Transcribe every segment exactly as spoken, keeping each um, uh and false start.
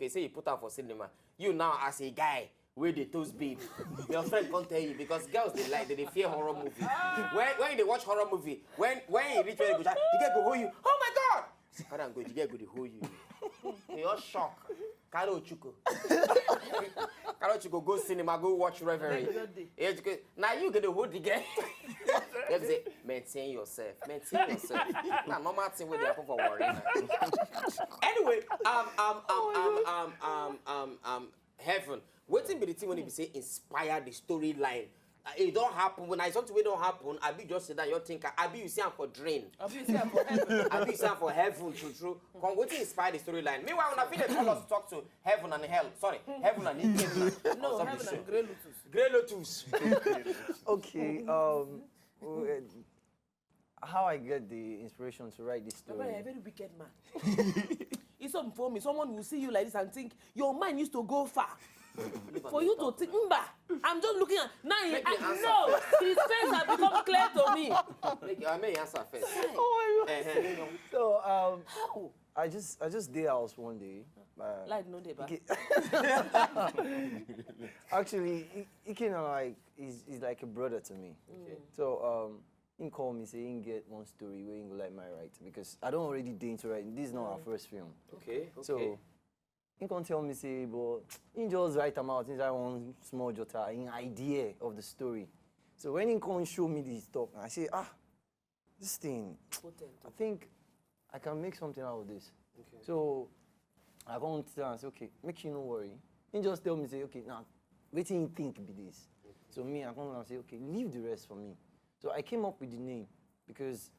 Say you put am for cinema. You now as a guy wey dey toast babe, your friend come tell you, because girls dey like, they dey fear horror movie. When when you dey watch horror movie, when when you reach where you go shout, the girl go hold you. Oh my God! Carry am go, the girl go dey hold you. You all shock. Carry ochuko. Carry ochuko go cinema, go watch Reverie. Now you go dey hold the girl. You have to say, maintain yourself, maintain yourself. Na normal thing wey dey happen for Warri. Anyway, um, um, um, um, um, um, um, um, Heaven. Wetin be the thing wey be say inspire the storyline? Uh, e don happen. When I something wey don happen, abi you just sit down, you think, abi you see am for dream? Abi you see am for heaven? Abi you see am for heaven, true, true. Come, wetin inspire the storyline? Meanwhile, una fit dey call us to talk to heaven and hell. Sorry, heaven and hell. No, heaven and Grey Lotus. Grey Lotus. Okay, um, w- uh, how I get the inspiration to write this Baba, you're a story? Very wicked man. It's something for me. Someone will see you like this and think your mind used to go far. For you to think, Mba, I'm just looking at now. He, Make me I, answer no, first. His face has become clear to me. Make, I may answer first. Oh my God. Uh-huh. So um, How? I just I just day house one day. Uh, Light no dey back. Ike- Actually, I- Ikenna, like, is is like a brother to me. Okay. So um, he called me say he get one story where he go like my write, because I don't already dey into writing. This is not our first film. Okay. Okay. So he come tell me say, but he just write am out inside one small jotter, an idea of the story. So when he come show me this talk, I say, ah, this thing, Potent. I think I can make something out of this. Okay. So I come tell am say, okay, make you no worry. He just tell me say, okay, now wetin he think be this. So me, I come and say, okay, leave the rest for me. So I came up with the name because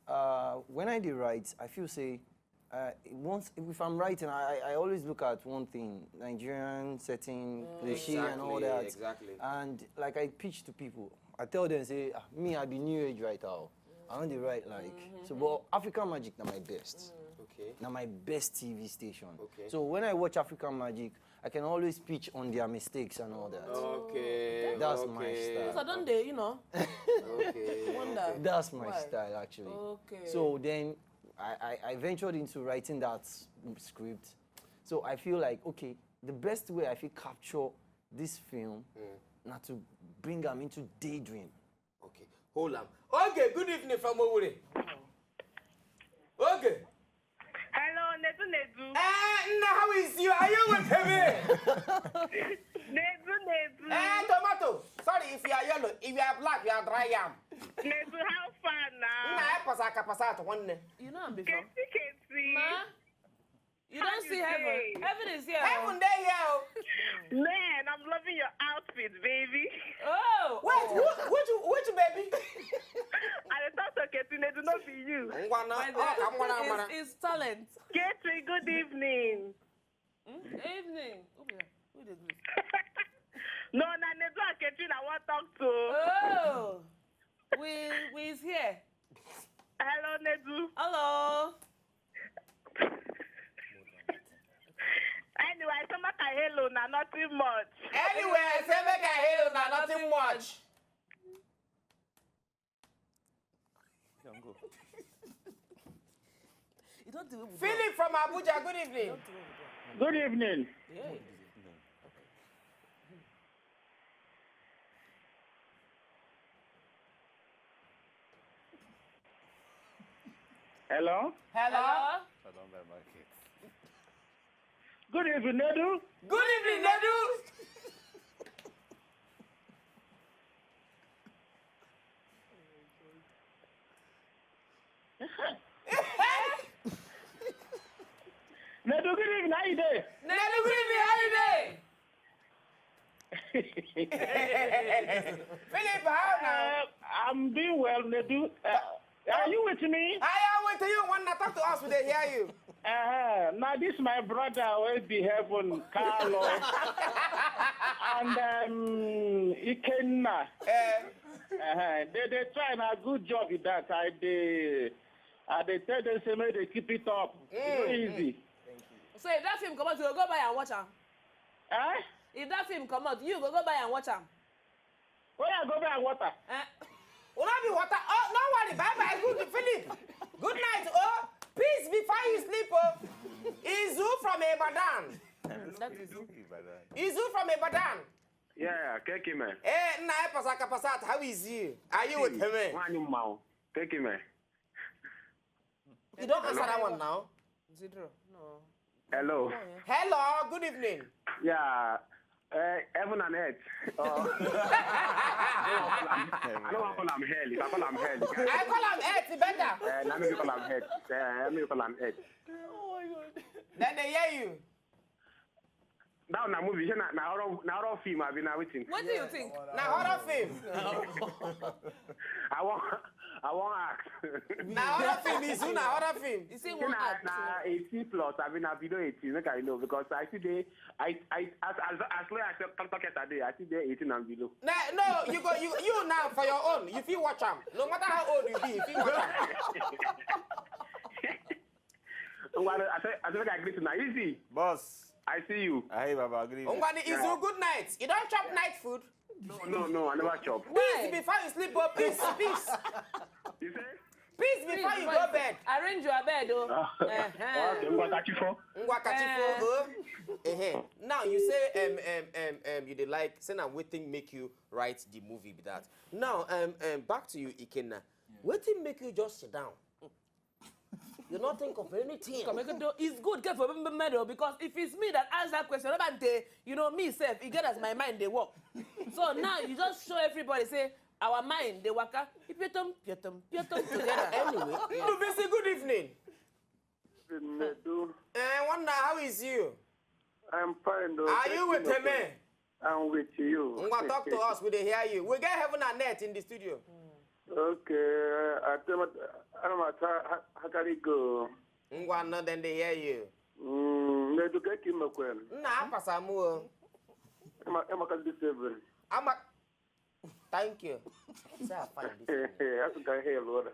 uh, when I dey write, I feel say uh, once if I'm writing, I, I always look at one thing: Nigerian setting, cliche, and all Exactly, that. Exactly. And like I pitch to people, I tell them say, ah, me, I be new age writer. Oh. I only write like so, but African Magic na my best. Okay. Na my best T V station. Okay. So when I watch African Magic, I can always pitch on their mistakes and all that. Okay. That's my Okay. style. Because I don't dey, you know. Okay. Wonder. That's my Why? style, actually. Okay. So then I, I, I ventured into writing that script. So I feel like, okay, the best way I fit capture this film na to bring am into daydream. Okay. Hold am. Okay, good evening from Owerri. Okay. Hello, Nedu Nedu. Eh, Nna, how is you? Are you with me? Nedu Nedu. Eh, Tomato. Sorry, if you are yellow, if you are black, you are dry yam. Nedu, how far now? Nna, eh, pasa ka pasa to one. You know him before. Kesi, Kesi. Ma, you How don't you see heaven. dey? Heaven is here. Heaven dey here. Oh. Man, I'm loving your outfit, baby. Oh. Wait, who, which, which baby? I dey talk to Kesi, Nedu, no be you. Ngwa na, My oh, ka mara, mara. Is, is talent. Kesi, good evening. Hmm? Evening. Who be that? Who dey greet? No, na Nedu and Kesi I wan talk to. Oh, we, we is here. Hello, Nedu. Hello. Anyway, I say make I hail una, nothing much. Anyway, I say make I hail una, nothing much. Can go. You don't do it with Philip from Abuja, good evening. Good evening. Yeah. Hello? Hello? Hello? I don't buy market. Good evening, Nedu. Good evening, Nedu. Nedu, good evening. How you doing? Nedu, good evening. How you doing? Philip, how now? Uh, I'm doing well, Nedu. Uh, are you with me? I am with you. When I talk to us, we dey hear you. Uh, now this my brother will be heaven, Carlos, and um, Ikenna. Eh. Uh, they they try na good job with that. I dey I dey tell them say make they keep it up. It's not Mm, mm. easy. So if that film come out, you go, go buy and watch am. Eh? If that film come out, you go, go buy and watch am. Where I go buy water? Eh? Una be water. Oh, no worry. Bye bye. Good, Philip. Good night. Oh, peace before you sleep. Oh, Izu from Ibadan. Izu from Ibadan. Yeah, keke me. Eh, nna anyị pasa aka pasa ata, how is you? Are you with me? Nwanyi mma o. Keke me. You don't answer that one now. Zero. No. Hello. Hello, good evening. Yeah. Uh, heaven and earth. Uh, I don't want to call am hell. If I call am hell, I call am earth better. Uh, let me call am earth. Uh, let me call am earth. Then they hear you. That na movie. Shey na na horror na horror film abi na wetin? What do you think? Na horror film. I wan I wan ask. Na horror film is who na horror film. You see Shey one na act. na eighteen plus abi na below eighteen, make I know, because I still dey I I as as as low as talk talk yesterday, I still dey eighteen and below. No, no, you go you you now for your own. You fit watch am. No matter how old you be, you fit watch am. Ngwa, I say I say make I greet una. Easy. Boss, I see you. I hear Baba agree. Ngwani Izu, good night. You don chop night food? No, no, no, I never chop. Peace before you sleep, oh peace, peace. You say? Peace before you go bed. Arrange your bed, oh. Uh-huh. Okay, ngwa, catch you for. Ngwa catch you for, oh. Uh-huh. Now you say um, um, um, um, you dey like say na wetin make you write the movie be that. Now um, um, back to you, Ikenna. Wetin make you just sit down? You not think of anything. Come, make it do- It's good get for me medal, because if it's me that asks that question, Obante, you know me self, you get as my mind they work. So now you just show everybody say our mind they work out. Piotom, piotom, piotom together. Anyway, Ndubisi, good evening. Nedu, Eh, wonder how is you? I'm fine though. Are you with me? I'm with you. Ngwa, talk to us. We dey hear you. We get heaven and earth in the studio. Okay, I tell my, I'm at Hakari go. Ngwa, no, then they hear you. Mm, Nedu, get him a queen. Nna apasa mu o. I'm a, I'm a this evening. I'm a. Thank you. Say I find this. That's the guy here, Lord.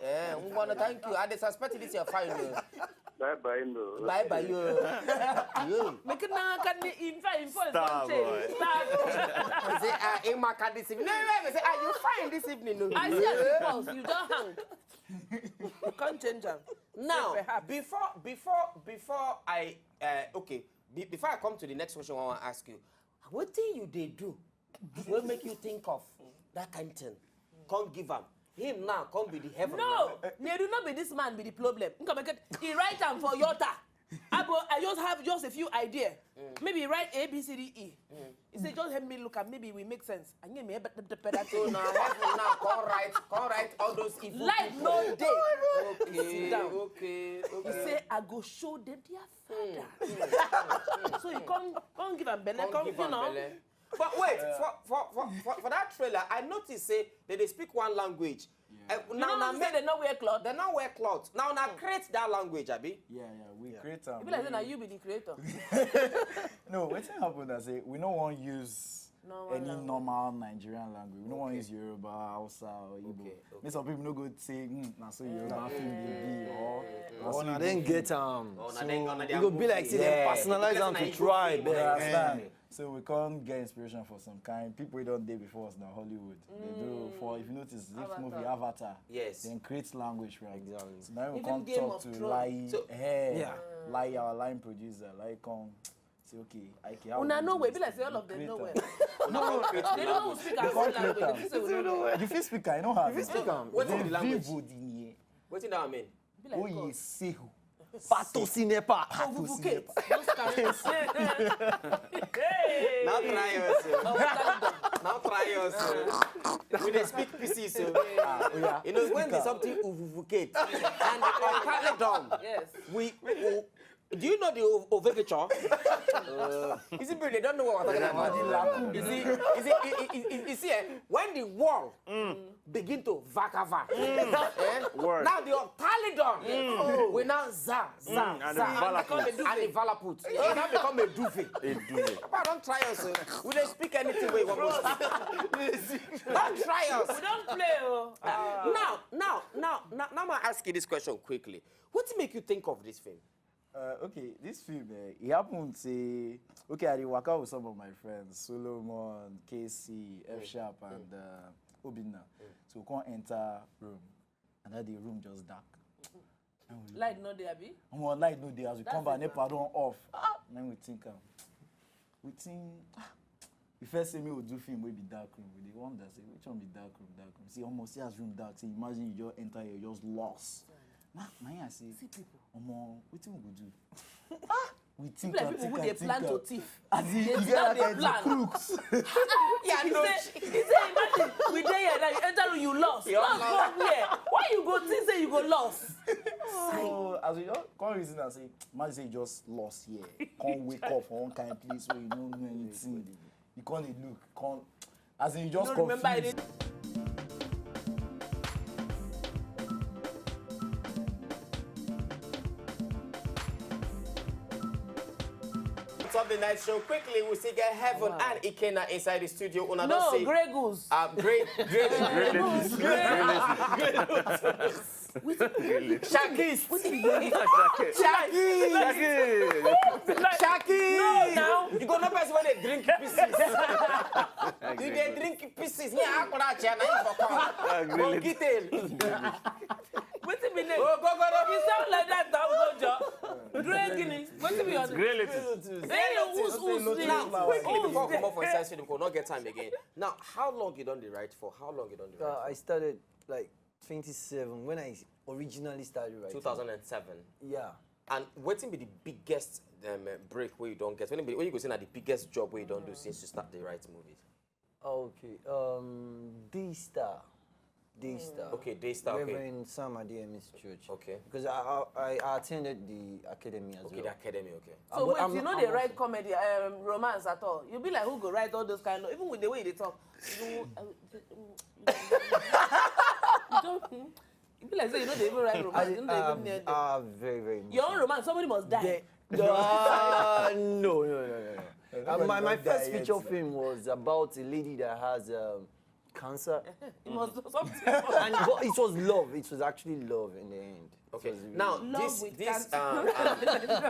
Eh, ngwa, no, thank you. I dey suspect this your fine o. Bye bye, no. Bye bye yo. Yo. Make it now can in fact in fact Star one thing. boy. Star boy. Say ah, in my car this evening. No, no, no. Say ah, you fine this evening. No. I see as you pause, you don't hang. You can't change them. Now, Perhaps. before before before I uh, okay, be, before I come to the next question, I want to ask you, what thing you dey do? What make you think of that kind of thing? Come give am. Him now, come be the heaven. No, Now. Nedu not be this man be the problem. Come and get he write am for Yota. Abo, I just have just a few idea. Maybe write A B C D E. He say just help me look at maybe we make sense. And give me a better better So now heaven now come write, come write all those evil Light people. No day. Okay, Sit down. Okay, He okay. Say I go show them their father. So he come come give am belle, Come come give you am know. belle. But wait, for, for, for, for, for that trailer, I noticed say they, they speak one language. Uh, You know, say they no wear cloth. They no wear cloth. Now, now create that language, abi. Yeah, yeah, we create am. Be like say na you be the creator. No, wetin happen na say we no wan use Normal any language. Normal Nigerian language. We no wan use Yoruba, Hausa, or Igbo. Okay, okay. Make some people no go say, hmm, na so Yoruba film dey be, or Oh, na dem get am. Oh, na So, dem- na E dem go be movie. Like say dem Yeah. personalize Because am na to Igbo try, film. You but understand? eh, So we come get inspiration for some kind people wey don dey before us na Hollywood. They do for if you notice this Avatar. Movie Avatar. Yes. Then create language from. Exactly. So now we Even come Game talk of to Thrones. Lai. So- Eh, Yeah. Lai, our line producer, Lai come say okay, I can. Una know way be like say all of them know well. They don't speak our own language. They say we don't know. You fit speak, I know how. You fit speak am. What is the language? Vivo dinie. What is that mean? Be like Oye God. sehu. Pato sinepa. Ovuvukate. Those kind of Hey. Now try us. Oh. Now try us. Oh. We dey speak pieces. So. You know when there's something uvuvukate and the Okale dom. Yes. We, we do you know the ov- ovigator? Is it people they don't know what we're talking about? You see, you see, you, you, you, you see eh, when the wall begin to vakava, eh, Word. now the Okale dom we now za za And za the Valaput. and the Valaput. It now become a duvet. A duvet. Papa, don't try us. Oh. We don't speak anything we want to speak. Don't try us. We don't play. Oh. Now, now, now, now, now, I ask you this question quickly. What make you think of this film? Uh, okay, this film, eh, it happened say, okay, I dey waka with some of my friends, Solomon, K C, F Sharp, and uh, Obinna. So we come enter room, and that the room just dark. And we Light no dey, abi? Omo, light no dey as we That's come back, it, NEPA don off. Then we think am. Wetin, ah, you first say me we do film wey be dark room. We dey wonder say which one be dark room, dark room. See, almost see as room dark. Say imagine you just enter here, you just lost. Now, now I say, see people. Omo, wetin we go do? Ah, we think People like am, people who think dey am, think plan to am. Thief. As in, They you sit get down, that they kind plan. of crooks. He say, he say, imagine, we dey here now, you enter room, you lost. You Lost lost. go where? Why you go think say you go lost? So as we just come reason and say, imagine say you just lost here. Come wake up for one kind place where you don't know anything. You come dey look, come as in you just No remember confused. Anything. Top the night show quickly. We still get Heaven and Ikenna inside the studio. Una No, don see. Grey Goose. Uh, great, great, great. Grey Goose. Shakis. Wetin be Shakis. Shakis. Like, no, now. You go know person when they drink pieces. You dey drink pieces. Yeah, I could actually na you for come. Monkey tail. Wetin be name? Oh, go, go, You sound like that, don't go, Joe. Grey Guinness. Wetin be your name? Grey Lotus. Hey, who's, who's this? Now, quickly Who's before we this? come up for inside studio, we will not get time again. Now, how long you don dey write for? How long you don dey Uh, write? I started like twenty-seven when I originally started writing. Two thousand and seven. Yeah. And wetin be the biggest um, uh, break wey you don get? When you, when you go say na the biggest job wey you don do since you start dey write movies? Okay. Um, Daystar. Daystar. Okay, Daystar. Okay. Reverend Sam Adeyemi's church. Okay. Because I, I, I attended the academy as Okay, well. The academy. Okay. So But wait, I'm- you know I'm they also- write comedy, um, romance at all? You be like, who go write all those kind of, even with the way they talk. You, uh, you don't. Hmm? You be like say you know they even write romance. I, You know they I, even near them. I, very, very Your own emotional. Romance, somebody must die. They- uh, no, no, no, no, no. Uh, my, my Don't die first yet, feature no. film was about a lady that has um, cancer. You must do something. And but it was love. It was actually love in the end. It Okay. was really- Now Love this with this cancer. um,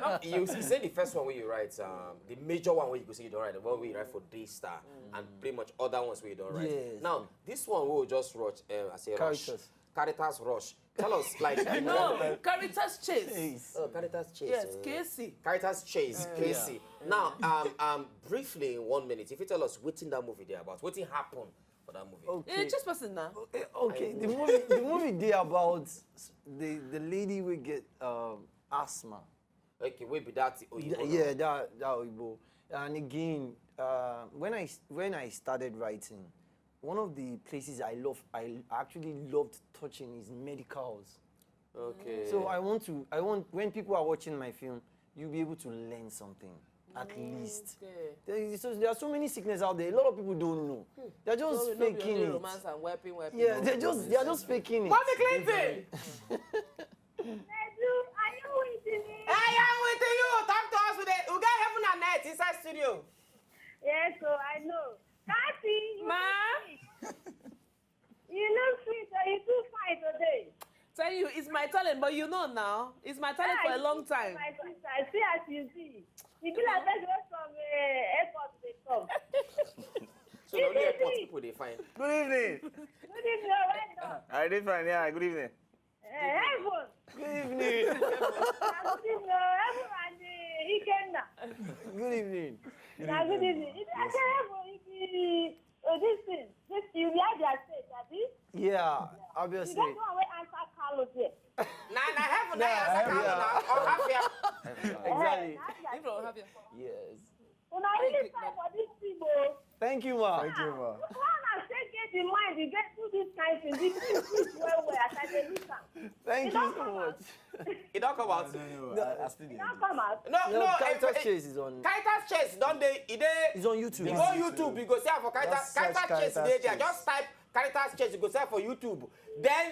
um you say the first one wey you write, um, the major one wey you go say you don write, the one wey you write for Daystar, and pretty much other ones wey you don write. Yes. Now this one wey we just watch, um, I say rush. Caritas. Caritas Rush. Tell us like you know. No, Caritas Chase. Oh, Caritas Chase. Yes, uh, Casey. Caritas Chase, Casey. Now, um, um, briefly in one minute, if you tell us wetin that movie dey about, wetin happen for that movie? Okay. Eh, just person now. Eh, okay, the movie, the movie dey about s- the the lady we get um, asthma. Okay, wey be that Oyibo Th- now. Yeah, that that Oyibo. And again, uh, when I s- when I started writing, one of the places I love, I actually loved touching is medicals. Okay. So I want to, I want when people are watching my film, you'll be able to learn something at least. Okay. There is so, there are so many sickness out there. A lot of people don't know. They're just So we no be faking only it. Romance and wiping, wiping. Yeah, they're just they're just faking it. Mommy Clinton. Edu, are you with me? I am with you. Talk to us today. We get Heaven and Earth inside studio. Yes, so I know. Kathy, you Ma? look sweet. You look sweet, so you too fine today. Tell you, it's my talent, but you know now, it's my talent for a long time. My sister, I see as you see. You be like person wey from uh, airport dey come. So na only airport people dey find. Good evening. Good evening, oh, well done. I dey fine, yeah, good evening. Uh, Heaven, Good evening. na good evening, oh, Heaven and uh, Ikenna. Good evening. Na good evening. If I say Heaven, if you, oh, this thing, this you wear their state, abi? Yeah, You obviously. get one wey answer Carlo there. Na na Heaven na answer Carlo na Ohafia. Exactly. Eh, na their If you don't state. have your Yes. Una really fine for this thing, oh. Thank you, ma. Thank you, ma. Why una take get the mind to get do this kind thing? The thing sweet well well as I dey look am. Thank It you don so come much. out. E don come out. No, no, no, I, I still E dey don do come it. out. No, No, no. Caritas eh, eh, Chase is on. Caritas Chase don dey. E dey. It's on YouTube. E go YouTube. You go see am for Caritas. Just search Caritas Chase Caritas dey there. Chase. Just type Caritas Chase. You go see am for YouTube. Then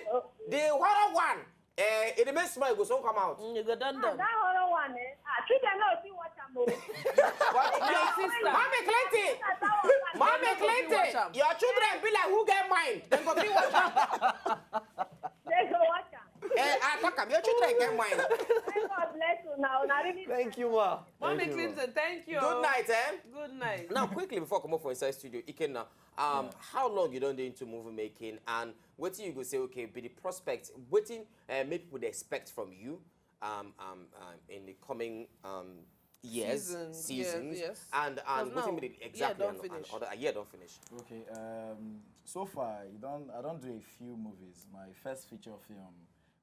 the horror one. Eh, e remain small. E go soon come out. Mm, you go done Ah, done. that horror one, eh? Ah, children no fit watch am o. But My your sister. Mommy Clinton. That one, Mommy Dem no go fit Clinton. Watch am. Your children be like who get mind. Dem go fit watch am. They go watch am. Eh, I talk am. Your children get mind. May God bless una. Una really Thank you, ma. Mommy Thank you, ma. Clinton, thank you. Good night, eh? Good night. Now, quickly before I come up for inside studio, Ikenna, um, how long you don dey into movie making, and wetin you go say, okay, be the prospect, wetin uh, make people dey expect from you, um, um, um, in the coming um, Years, Season, seasons, yes, yes. And and Because wetin now, be the year exactly don and, and finish. Other year don finish. Okay, um, so far, you don't, I don't do a few movies. My first feature film,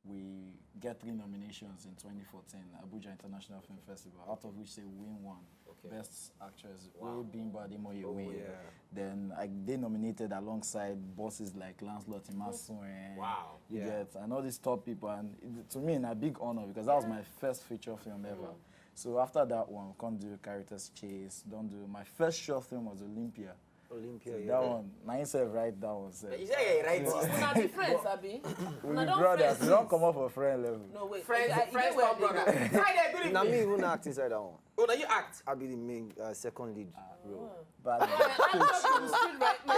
we get three nominations in twenty fourteen, Abuja International Film Festival, out of which they win one. Okay. Best actress, Wow. Bimbo Ademoye Oh, win. yeah. Then I they nominated alongside bosses like Lancelot Imasun. Wow. You Yeah. get, and all these top people, and it, to me, a big honor because that was my first feature film ever. So after that one, can't do Characters Chase, don't do. My first short film was Olympia. Olympia. So Yeah. That one, na him sef write that one sef. You say you write it. Una be friends, abi? We Una be don brothers. friends We don't since. Come up for friend level. No, wait. Friends, I, I, friends you get come where I dey brother. go. Friday, good Na me evening. Who act inside that one. Oh, now you act. I be the main uh, second lead role. But I, I thought you still write me.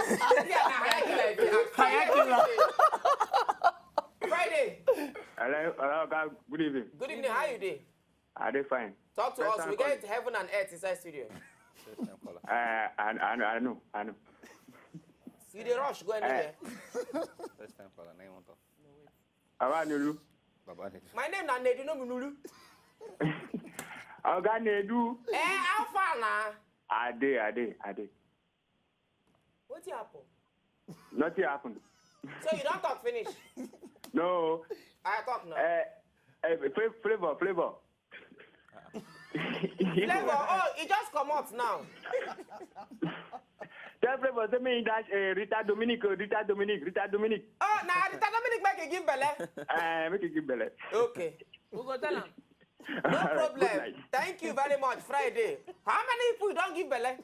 Yeah, I like it. Friday. Hello, hello, guys. Good evening. Good evening. How you dey? Are they fine? Talk to First us. time We caller. Get heaven and earth inside studio. First time caller. Uh, I, I, I know, I know. You dey rush go anywhere. First time caller. Now you want talk. Awa Nulu. Baba ni. My name na Nedu, no be Nulu. Oga Nedu. Eh, how far na? Ade, Ade, Ade. Wetin happen? Nothing happened. So you don talk finish? No. I talk now. Uh, uh, flavor, flavor. Flavor, oh, e just comot now. Tell flavor, say me that uh, Rita Dominic, uh, Rita Dominic, Rita Dominic. Oh, na Rita Dominic make e give belle. Uh, make it give belle. Okay. We go tell am. No problem. Thank you very much. Friday. How many people you don give belle?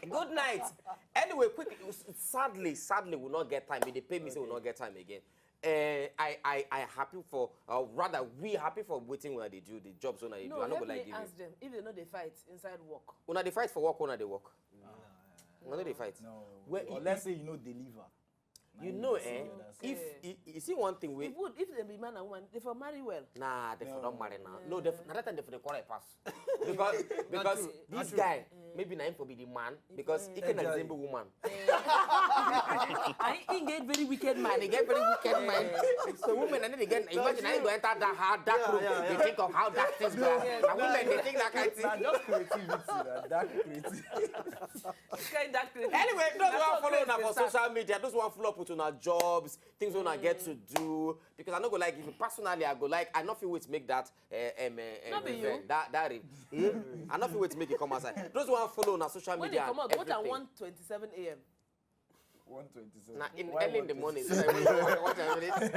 Good night. Anyway, quick. Sadly, sadly, we not get time. E dey pain me say we not get time again. Uh, I, I, I happy for, uh, rather, we happy for wetin una dey do, the jobs una dey do. No, I no help go like me give you. Ask them if they no dey fight inside work. Una dey fight for work, una dey work. Una no dey fight. No. Well, Or it- let's say you know deliver. You Now know, see eh? the other side. If Yeah. you, you see one thing, we If would if they be man and woman, they for marry well. Nah, they for No. Don't marry now. No, they, na that time they for the quarrel pass. Because because true. This guy, maybe na him for be the man because he can Exactly. Resemble woman. And he get very wicked And man. They get very wicked mind. So women, and they get, imagine I go enter that hard dark Yeah, room. Yeah, They yeah. Think of how dark things go. Yes. Now women, they think that kind of thing. Nah, just creativity, nah, dark creativity. Kind that creative. Anyway, those That's who how follow things una dey for start. Social media, those who follow up with una jobs, things una get to do. Because I no go like, if personally I go like, I no fit wait make that uh, um, uh, No be you. That that re- hmm? I no fit wait make it come outside. Those who follow una social When they media, come out, what at everything. One twenty-seven a.m. One twenty-seven. Na in Why early in the one morning. twenty-seven? So I will watch everything.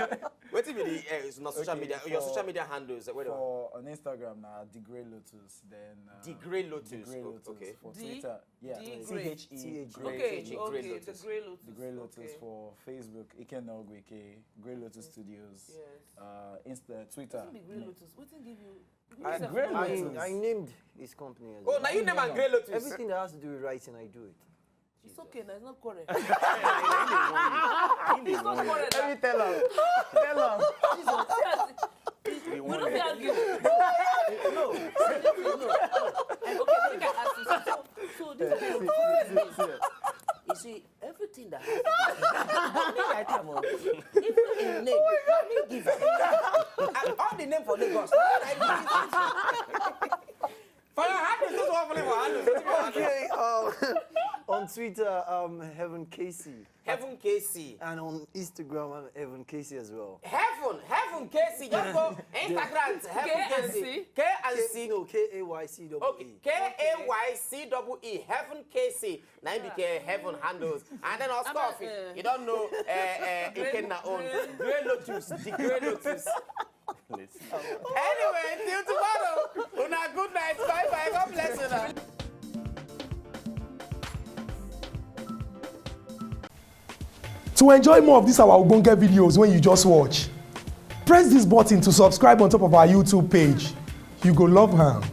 Wetin be the uh, is una social Okay, media? Your for- Social media handles. Where they For on Instagram now, the Grey Lotus. Then uh, The Grey The Lotus. Grey O- Lotus. Okay. For The- Twitter, yeah, the T Grey. H E. T H E. Grey Okay, Lotus. Grey okay, Lotus. The Grey Lotus. The Grey Lotus Okay. For Facebook, Ikenna Ogweke, Grey Lotus Studios, Yes. uh, Insta, Twitter. Wetin be Grey Lotus? Wetin give you? I, Yourself Grey know. I, Lotus. I named his company as Oh, well. now you name and Grey Lotus. Everything that has to do with writing, I do it. It's okay, now it's not quarrel. It's not quarrel. Let me tell her. Tell her. Jesus, we don't fit argue. No, no, no. Okay, make I ask you. So, so this is See, see, see, see. You see, everything that happens, me write am o. Even in name, na me give am. And all the name for Lagos, na me give am. For your hand, this one for your hand. Okay, um, on Twitter, um, Heaven Casey. Heaven K C. And on Instagram, I'm Heaven Casey as well. Heaven, Heaven K C. Just go Instagram, Heaven K C. K and C. K and C. No, K A Y C double Okay, E. K A Y C double E, Heaven K C. Na him be K Heaven handles. And then of I'm course, a, uh, you don't know uh, uh, Ikenna own. Grey Lotus, the Grey Lotus. Anyway, till tomorrow. Una good night. Bye bye. God bless you. To enjoy more of these our ogbonge videos when you just watch, press this button to subscribe on top of our YouTube page. You go love am.